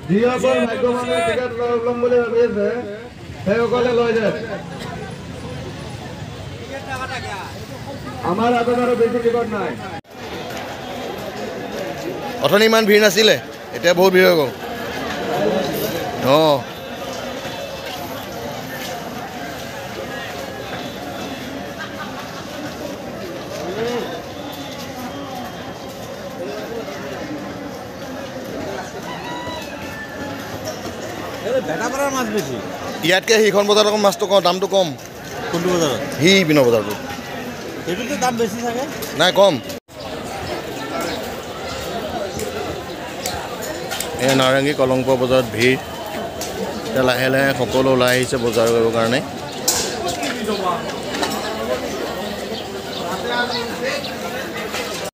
যিসকল ভাগ্যৱানে টিকেট ল'ম বুলি ভাবি আছে সেইসকলে লৈ যায়। আমাৰ হাতত আৰু বেছি টিকট নাই। অথনি ইমান ভিৰ নাছিলে, এতিয়া বহুত ভিৰ হৈ গ'ল। অঁ, ইয়াতকৈ সেইখন বজাৰত অকণ মাছটো কম, দামটো কম। কোনটো বজাৰত? সি পিনৰ বজাৰটো। সেইটোতো দাম বেছি চাগে? নাই, কম। এই নাৰেংগী কলংপুৰ বজাৰত ভিৰ। এতিয়া লাহে লাহে সকলো ওলাই আহিছে বজাৰ কৰিবৰ কাৰণে।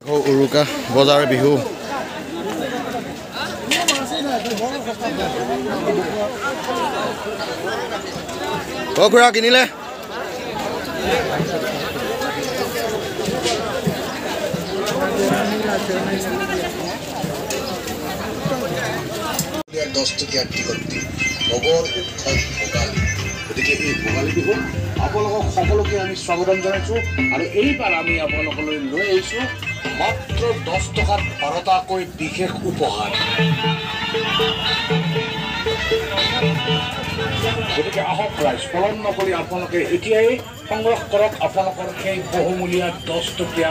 আকৌ উৰুকা বজাৰ বিহু। অ খুৰা, কিনিলে? দহ টকীয়া টিকট দি ভোগৰ উৎসৱ ভোগালী। গতিকে এই ভোগালী বিহুত আপোনালোকক সকলোকে আমি স্বাগতম জনাইছোঁ আৰু এইবাৰ আমি আপোনালোকলৈ লৈ আহিছোঁ মাত্ৰ 10 টকাত 12টাকৈ বিশেষ উপহাৰ। গতিকে আহক ৰাইজ, পলম নকৰি আপোনালোকে এতিয়াই সংগ্ৰহ কৰক আপোনালোকৰ সেই বহুমূলীয়া 10 টকীয়া।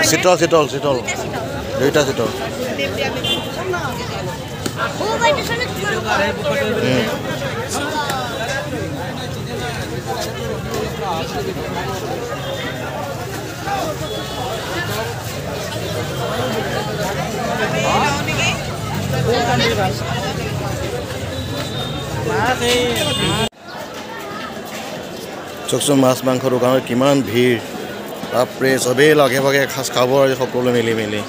শীতল শীতল শীতল, দুইটা শীতল। চাওকচোন মাছ মাংস দোকানত কিমান ভিৰ। বাপৰে, চবেই লগে ভাগে এসাঁজ খাব আৰু সকলো মিলি মিলি।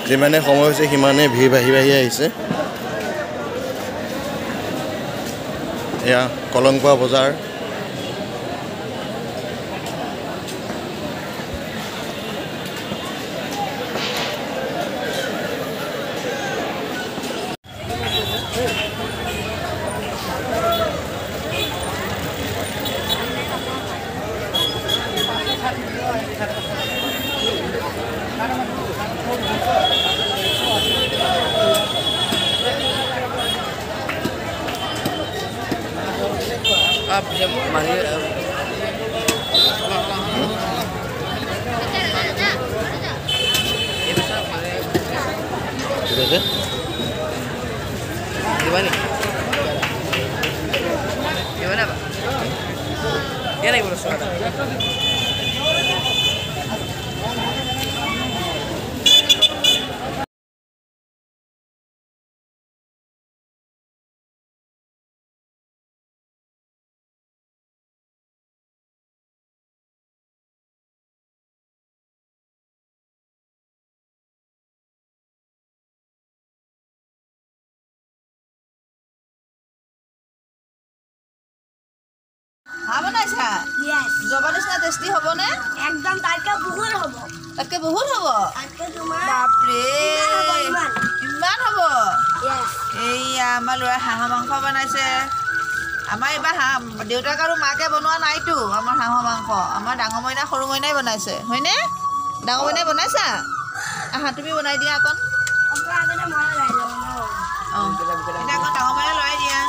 যিমানে সময় হৈছে সিমানে ভিৰ বাঢ়ি বাঢ়ি আহিছে। এয়া কলংপোৱা বজাৰ। ঠিক আছে, হাঁহ বনাইছা? জবা নিচিনা টেষ্টি হ'বনে? একদম, তাতকে বহুত হ'ব। তাতকে বহুত হ'ব? বাপৰে, ইমান হ'ব? এইয়া আমাৰ ল'ৰাই হাঁহৰ মাংস বনাইছে। আমাৰ এইবাৰ হাঁহ দেউতাক আৰু মাকে বনোৱা নাইতো। আমাৰ হাঁহৰ মাংস আমাৰ ডাঙৰ মইনা সৰু মইনাই বনাইছে, হয়নে? ডাঙৰ মইনাই বনাইছা? আহা, তুমি বনাই দিয়া অকণ। অঁ, এতিয়া অকণ ডাঙৰ মইনা লৰাই দিয়া।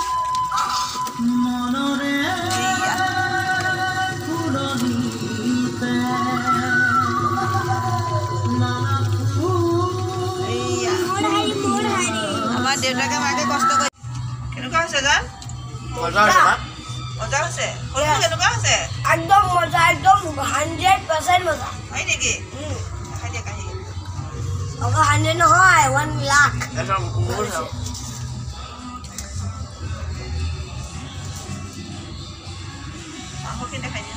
আমাৰ দেউতাকে মাকে কষ্ট কৰি। কেনেকুৱা হৈছে জান? মজা হৈছে। মজা হৈছে? সৰু কেনেকুৱা হৈছে? একদম মজা, একদম 100% মজা। হয় নেকি? খাই দিয়া কাহি। অকল 100 নহয়, 1 লাখ। মাংসখিনি দেখাই দিয়া।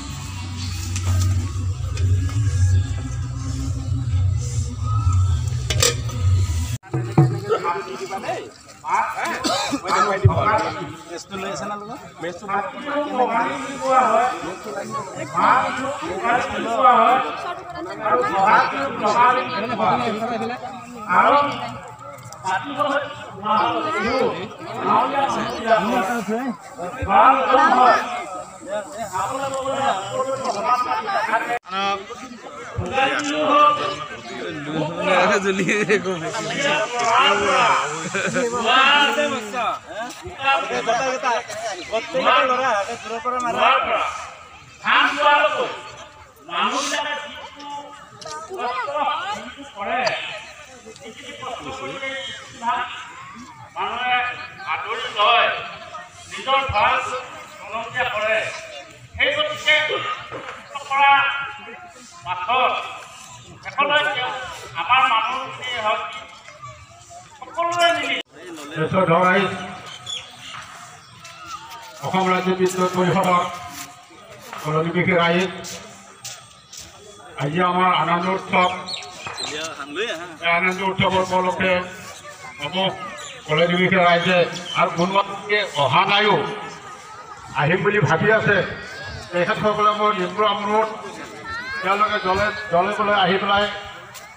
মানুহে আদৰি লয়, নিজৰ ভাল জনকীয়া কৰে। সেই গতিকে কৰা পাছত শেষলৈ তেওঁ আমাৰ মানুহখিনিয়ে হওক সকলোৱে মিলি অসম ৰাজ্য বিদ্যুৎ পৰিষদৰ কলনিবাসী ৰাইজ, আজি আমাৰ আনন্দ উৎসৱ। এই আনন্দ উৎসৱৰ উপলক্ষে সমূহ কলনিবাসী ৰাইজে আৰু কোনোবাকে অহা নাইও আহিম বুলি ভাবি আছে, তেখেতসকলে মোৰ নিম্ন অনুৰোধ, তেওঁলোকে জলে জলে বলে আহি পেলাই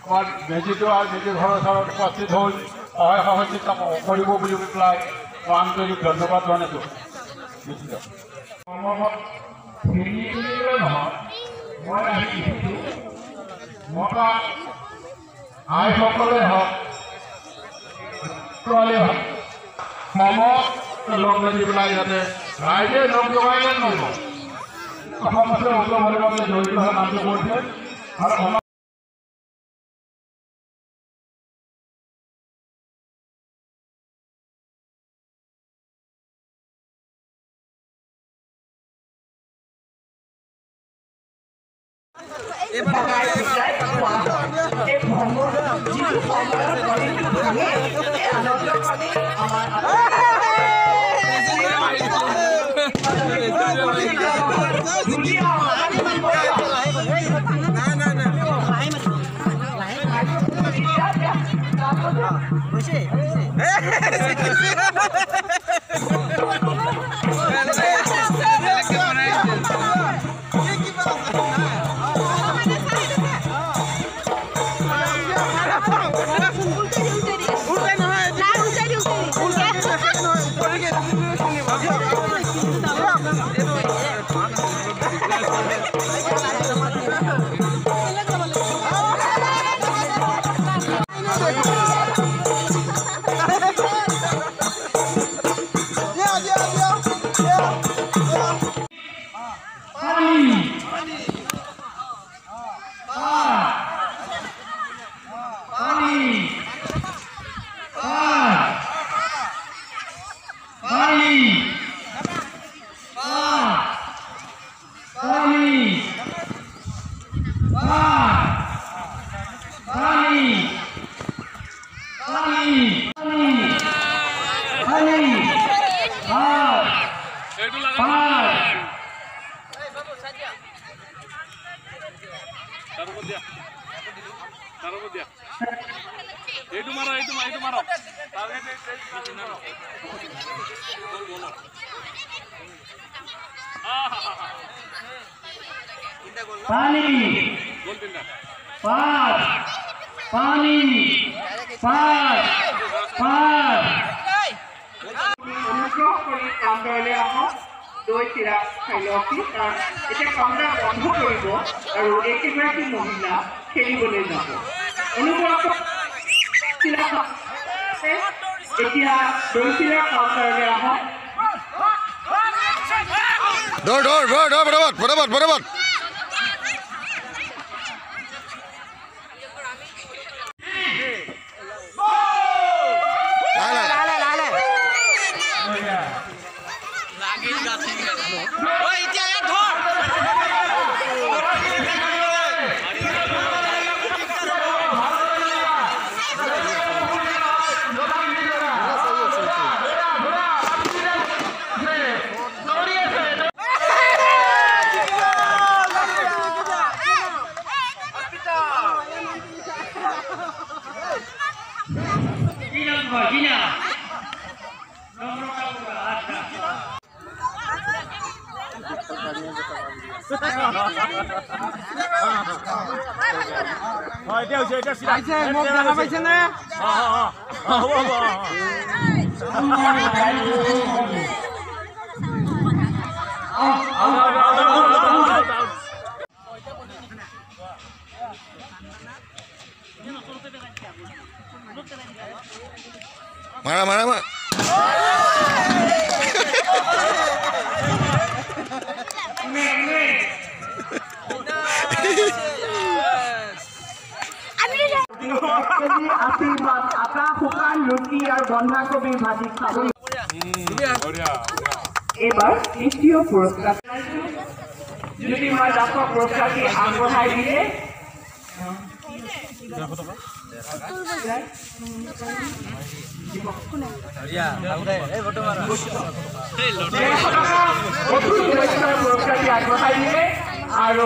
আমাৰ মেজিটো আৰু মেজি ঘৰৰ ওচৰত উপস্থিত হৈ সহায় সহযোগিতা কৰিব বুলি পেলাই মই আন্তৰিক ধন্যবাদ জনাইছোঁ। নহয়, মই আহি দেখিছোঁ মতা আইসকলে হওক ছোৱালী হওক সমত লগ লাগি পেলাই ইয়াতে ৰাইজে লগ লগাইলে নহ'ব, অসমতে ওতঃপ্ৰোতভাৱে জড়িত হৈ কামটো কৰিছে। আৰু অনুগ্ৰহ কৰি কাউণ্টাৰলৈ আহক, দৈ চিৰা খাই লওকহি, কাৰণ এতিয়া কাউণ্টাৰ বন্ধ কৰিব আৰু এইকেইগৰাকী মহিলা খেলিবলৈ যাব। অনুগ্ৰহ এতিয়া দৈ চিৰা কাউণ্টাৰলৈ আহক। দৌৰ দৌৰ দৌৰ দৌৰ, ফটাফট ফটাফট ফটাফট। মাৰা মাৰা মাৰা আটা শুকান ৰুটি আৰু বন্ধাকবি ভাজি খাব। এইবাৰ দ্বিতীয় পুৰস্কাৰ জ্যোতিৰ্ময় দাসক পুৰস্কাৰটি আগবঢ়াই দিয়ে। পুৰস্কাৰটি আগবঢ়াই দিয়ে আৰু